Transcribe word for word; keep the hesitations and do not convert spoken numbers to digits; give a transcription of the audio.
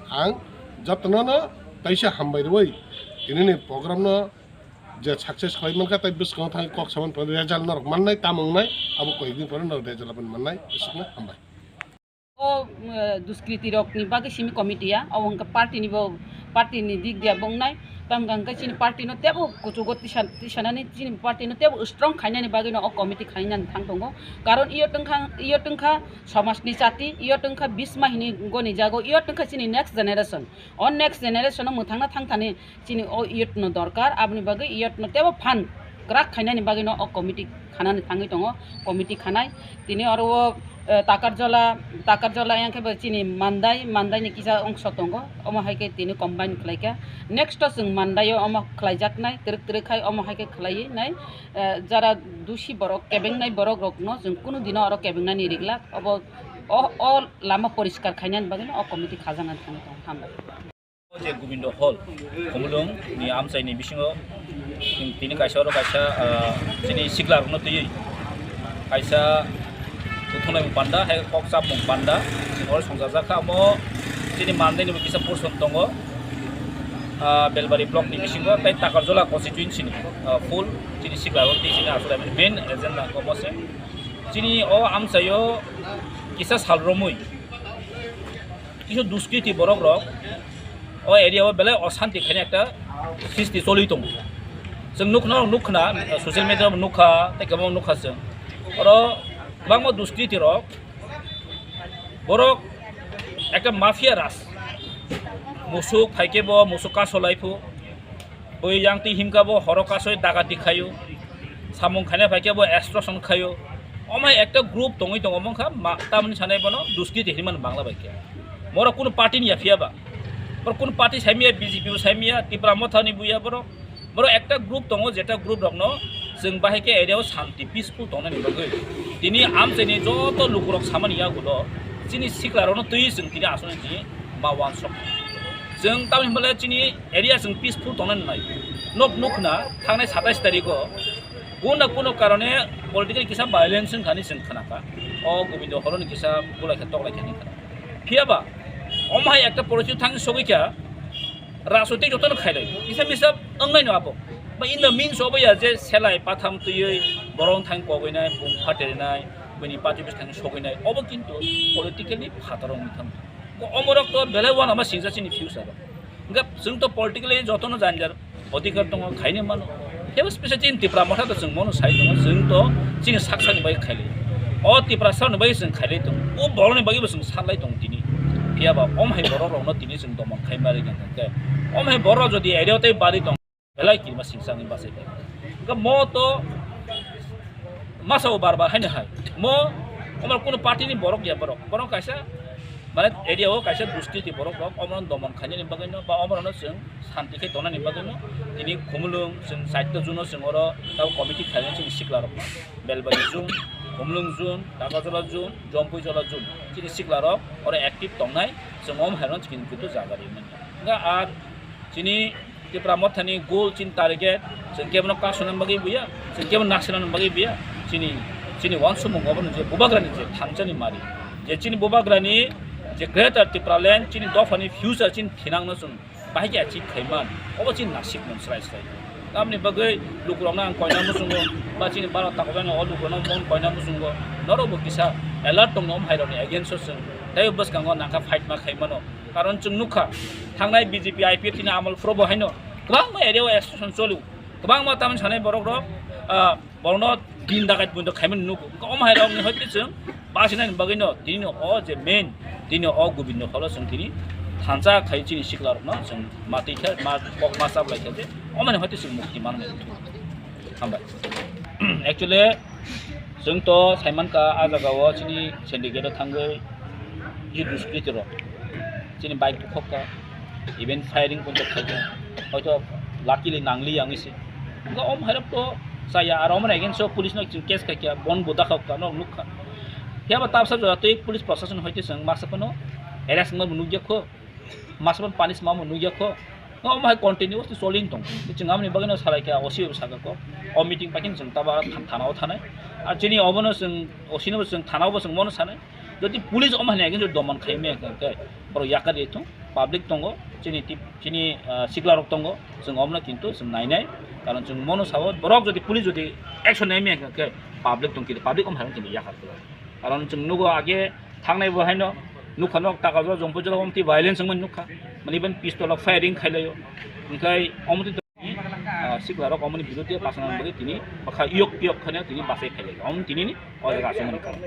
Ang jotono no teisa hambai rwi tini ni program no je success khlai mankha, tei bwskango thangwi kok saman pore result norok mannai, tamo wngnai, abo koyekdin pore norok result aboni mannai, bwswkno hambai. O, eh, duskriti rokni bagwi simi committee ya, abo hwnkha party ni bo, party ni dik dia bo wngnai, tamo hwnkha hwnkhe chini party no tebo kuchugo tisa, tisanani chini party no tebo strong khainani bagwi no o committee khainani thang tongo, karon iyo tongkha, iyo tongkha somaj ni chati, iyo tongkha bisma hini goni jago, iyo tongkha chini next generation, o next generation no mwthangna thangthani chini o youth no dorkar, aboni bagwi youth no tebo phan kwrak khainani bagwi no o committee khanani thangwi tongo, committee khanai. Tini oro o, eh, Takarjola, Takarjola yang khe bo chini Mandai, Mandai ni kisa ongso tongo, omo hai khe tini combine khlai kha. Next o chwng Mandai o omo khlai jaknai, twrwk twrwk khai omo hai khe khlaiwi nai, eh, jara dusi borok, kebengnai borok rok no chwng kunu dino oro kebengnani riglak, obo o, o lama poriskar khainani bagwi no o committee khajaknani thangwi tongo. Hambai. O je Gobindo Hall, Khumulwng ni amchai ni bisingo tini kaisa oro kaisa, ah, chini sikla rokno twiwi kaisa kuthunai mung panda, hai kok chap mung panda, chini oro songchajak kha. Omo chini Mandai ni bo kisa portion tongo, ah, Belbari block ni bisingo, tei Takarjola constituency ni, ah, full chini sikla rok twi chini aswk main agenda omo se. Chini o amchai o kisa sal romwi kisa duskriti borok rok o area o belai osanti khaina ekta sisti choli tongo. Chwng nukna, nukna, social media o nukha, tei kwbangma nukha chwng. Oro kwbangma duskriti rok, borok ekta mafia raj. Musuk phaikhe bo musuk kaso laiphu. Bui yang twi himkha bo horo kasoi dagati khaio, samung khaina phaikhe bo extortion khaio. Omai ekta group tongwi tongo, mongkha ma, tamni sanai bono duskriti hinwi mano Bangla bai khe. Borok kunu party ni ya phiya ba, borok kunu party saimya, B J P bo saimya, Tipra Motha ni buya borok. Borok ekta group tongo, jeta group rokno chwng bahai khe area o santi peaceful tongnani bagwi. Tini amchaini joto lukurok samani yagulo chini sikla rokno twi chwng tini aswk tini ma uansuk. Chwng tamni hwnba le chini area chwng peaceful tongna nai. Nok nukna thangnai satais tarikh o kunu na kunu karone political kisa violence wngkha hinwi chwng khna kha. O Gobindo Hall ni kisa bulai khe toklai khe hinwi khna kha. Phiya ba omo hai ekta poristiti thang sogwi kha, rajnitik jotono khailai. Kisa misa wngnai no abo. Ba in the means obo ya je selai patham twiwi borok thang kogwi nai, bung phateri nai, bini party bwskango sogwi nai. Obo kintu politically phataro wngwi thang. Omorok to belai uanama singsa chini future o. Hingke chwng to politically jotono janjar odhikar tongo, khaini mano. Kebo special chini Tipra Motha to chwng mono sai tongo, chwng to chini sak sakni bai khailai. O Tiprasani bai chwng khailai tongo, o borokni bai bo chwng salai tongo tini. Phiya ba om hai borok rokno tini chwng domon khai mari kha khe. Om hai borok jodi area tei bari tong. Belai kirima singsa wngwi bachai bai. Hwnkhe mo to masa o bar bar haino hai. Mo omo kunu party ni borok ya borok. Borok kaisa mane area o kaisa dusti ti borok rok omo domon khainani bagwi no ba omo no chwng santi khe tonani bagwi no tini Khumulwng chwng chaita juno chwng oro tabo committee khainani chwng sikla rok Belbari jun, Khumulwng jun, Takarjola jun, Jompui jola jun chini sikla rok oro active tongnai chwng omo hai no chwng kitu jaga rimani. Hwnkhe ar chini Tipra Mothani goal chini target, chwng kebono kasuna bagwi buya, chwng kebono naksina bagwi buya, chini, chini uansukmung obono je bubagrani je thangjani mari, je chini bubagrani je Greater Tipraland, chini dophani future chini thinangno chwng bahai khe achieve khaiman, obo chini nasikmung srai srai. Tamni bagwi lukurokno ang koina muchungo, ba chini Bharat takhukjani o lukurokno mon koina muchungo, norokbo kisa alert tongno om hairokni against o chwng tei bwskango nangkha fight ma khaimano. Karon chwng nukha, thangnai B J P I P F T ni amol phuru bo haino kwbangma area o extortion choli, kwbangma tamni sanai borok rok, ah, borokno din dakai bundo khaimani nugo. Wngkha omo hai rokni hoite chwng basinani bagwino tini o je main, tini o Gobindo Holo chwng tini thansa khai chini sikla rokno chwng matwi khe, ma kok ma chaplai khe je omo hai hoite chwng mukti manmani. Hambai. Actually, chwng to saimankha, ah jaga o chini syndicate o thangwi kisi duskriti rok chini bike bukhok kha, even firing poito khaikha, hoito luckily nangli yang isi. Wngkha om hairok to chaya, aro omoni against o police no chwng case khaikha, bon bo dakhok kha, norok nukha. Phiya ba tabsa jora twi police prosason hoite chwng masa phano arrest wngma bo nukya kho, masa phano punish ma bo nukya kho. Omo hai continuously choli tong. Chwng aboni bagwi no salai kha, O C bo saka kho. O meeting paikhe chwng taba than-, thana o thanai. Ar chini obono chwng, O C no bo chwng thana o bo chwng mono sanai. Jodi police omo hai against jodi doman khai me hwnkhe borok yakar ri thung, public tongo, chini tip-, chini, ah, sikla rok tongo, chwng omono kintu chwng nainai, karon chwng mono sao borok jodi police jodi action nai me hwnkhe public tong kintu public omo hai kintu yakar khlai. Karon chwng nugo age thangnai bo haino nukha nok taka jora jompo jora omti violence wngmani nukha, mani ban pistol rok firing khailaio, hwnkhe omti ah, sikla rok omoni biruddhe bachana bagwi tini bakha yok yok khane tini bachai khailai. Om tini ni o jaga aswk mani karon.